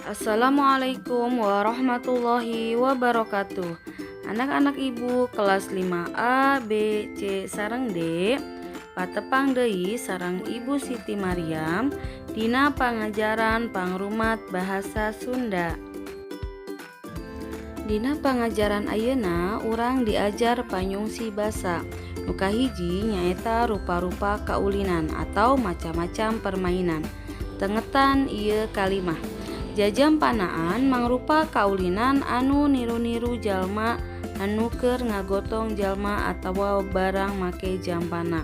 Assalamualaikum warahmatullahi wabarakatuh. Anak-anak Ibu kelas 5A, B, C, sareng D, patepang deui sareng Ibu Siti Maryam dina pangajaran pangrumat bahasa Sunda. Dina pangajaran ayeuna urang diajar panyungsi basa. Nu kahiji nyaeta rupa-rupa kaulinan atau macam-macam permainan. Tengetan ieu kalimah. Jajampanaan mangrupa kaulinan anu niru-niru jalma anu keur ngagotong jalma atawa barang make jampana.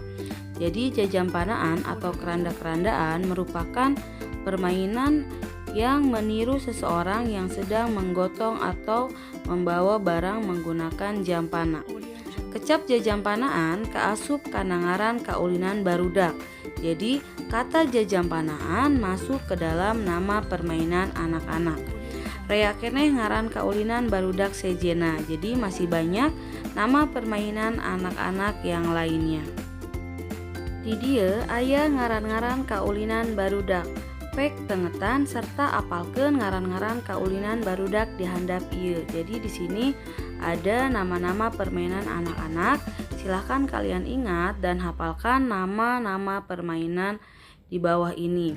Jadi, jajampanaan atau keranda-kerandaan merupakan permainan yang meniru seseorang yang sedang menggotong atau membawa barang menggunakan jampana. Kecap jajampanaan kaasup kana ngaran kaulinan barudak. Jadi, kata jajampanaan masuk ke dalam nama permainan anak-anak. Rea keneh ngaran kaulinan barudak sejenna. Jadi, masih banyak nama permainan anak-anak yang lainnya. Di dieu aya ngaran-ngaran kaulinan barudak. Pek tengetan serta apalkeun ngaran-ngaran kaulinan barudak di handap ieu. Jadi, di sini ada nama-nama permainan anak-anak. Silahkan kalian ingat dan hafalkan nama-nama permainan di bawah ini.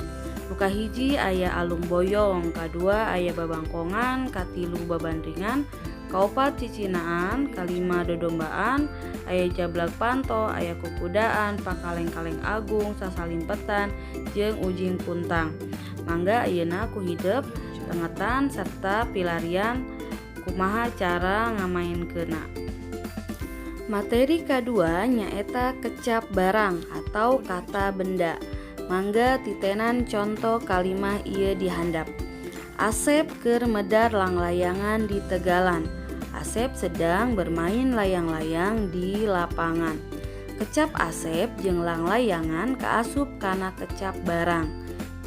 Nu kahiji aya alung boyong, kadua aya babangkongan, katilu babandringan, kaopat cicinaan, kalima dodombaan, aya jablag panto, aya kukudaan, pakaleng-kaleng agung, sasalimpetan, jeung ujing kuntang. Mangga ayeuna ku hidep tengetan serta pilarian kumaha cara ngamaenkeunna. Materi kadua nyaeta kecap barang atau kata benda. Mangga titenan conto kalimah ieu di handap. Asep keur medar langlayangan di tegalan. Asep sedang bermain layang-layang di lapangan. Kecap Asep jeung langlayangan kaasup kana kecap barang.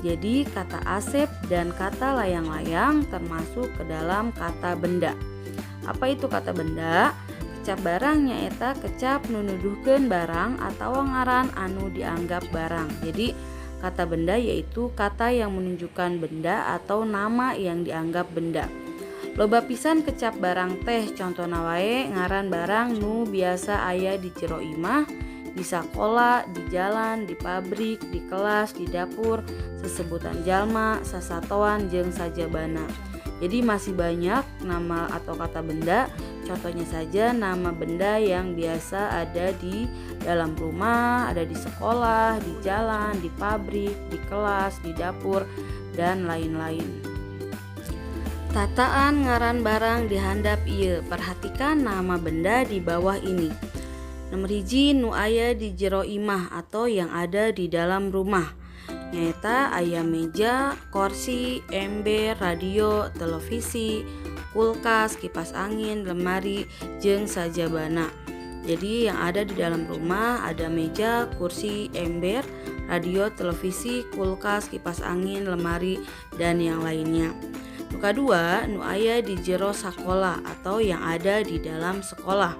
Jadi, kata Asep dan kata layang-layang termasuk ke dalam kata benda. Apa itu kata benda? Kecap barang nyaeta kecap nu nuduhkeun barang atau ngaran anu dianggap barang. Jadi, kata benda yaitu kata yang menunjukkan benda atau nama yang dianggap benda. Loba pisan kecap barang teh, contohna wae ngaran barang nu biasa aya di jero imah, di sakola, di jalan, di pabrik, di kelas, di dapur, sesebutan jalma, sasatoan, jeung sajabana. Jadi, masih banyak nama atau kata benda. Contohnya saja nama benda yang biasa ada di dalam rumah, ada di sekolah, di jalan, di pabrik, di kelas, di dapur, dan lain-lain. Tataan ngaran barang di handap ieu. Perhatikan nama benda di bawah ini. Nomor hiji, nu aya di jero imah atau yang ada di dalam rumah. Nyaeta aya meja, kursi, ember, radio, televisi, kulkas, kipas angin, lemari, jeung sajabana. Jadi, yang ada di dalam rumah ada meja, kursi, ember, radio, televisi, kulkas, kipas angin, lemari, dan yang lainnya. Nu kadua, nu aya di jero sakola atau yang ada di dalam sekolah,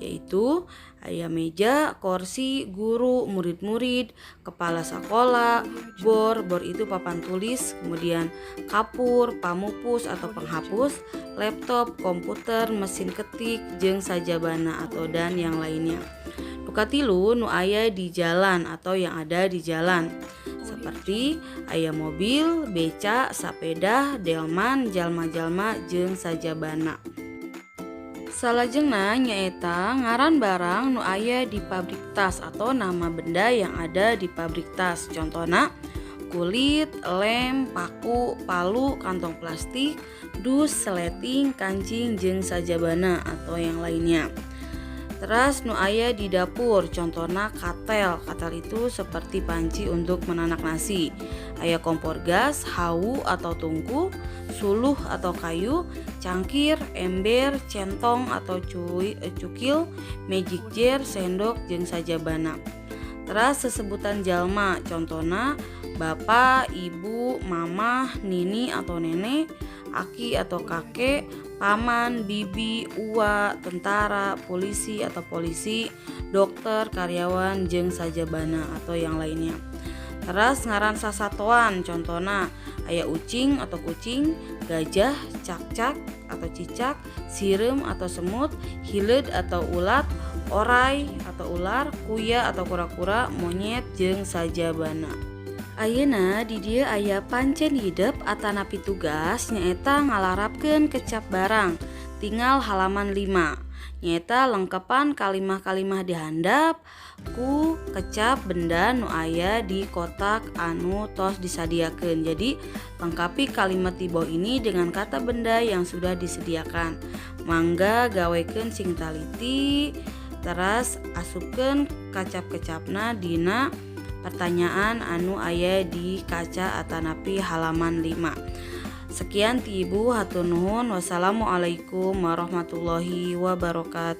yaitu aya meja, kursi, guru, murid-murid, kepala sekolah, bor, bor itu papan tulis, kemudian kapur, pamupus atau penghapus, laptop, komputer, mesin ketik, jeung sajabana atau dan yang lainnya. Nu katilu, nu aya di jalan atau yang ada di jalan, seperti aya mobil, beca, sapeda, delman, jalma-jalma, jeung sajabana. Salajengna nyaeta ngaran barang nu aya di pabrik tas atau nama benda yang ada di pabrik tas. Contohna kulit, lem, paku, palu, kantong plastik, dus, seleting, kancing, jeung sajabana atau yang lainnya. Terus nu aya di dapur, contohnya katel. Katel itu seperti panci untuk menanak nasi. Aya kompor gas, hawu atau tungku, suluh atau kayu, cangkir, ember, centong atau cukil, magic jar, sendok, jeung sajabana. Terus sesebutan jalma, contohna bapak, ibu, mamah, nini atau nenek, aki atau kakek, paman, bibi, uwa, tentara, polisi atau polisi, dokter, karyawan, jeung sajabana atau yang lainnya. Teras ngaran sasatoan, contohna aya ucing atau kucing, gajah, cakcak atau cicak, sireum atau semut, hileud atau ulat, oray atau ular, kuya atau kura-kura, monyet jeung sajabana. Ayeuna di dieu aya pancen hidep atanapi tugas, nyaeta ngalarapkeun kecap barang, tingal halaman 5, nyaeta lengkepan kalimah-kalimah di handap ku kecap benda nu aya di kotak anu tos disadiakeun. Jadi, lengkapi kalimat di bawah ini dengan kata benda yang sudah disediakan. Mangga gawekeun sing taliti, teras asupkeun kecap-kecapna dina pertanyaan anu aya di kaca atanapi halaman 5. Sekian ti Ibu, hatur nuhun. Wassalamualaikum warahmatullahi wabarakatuh.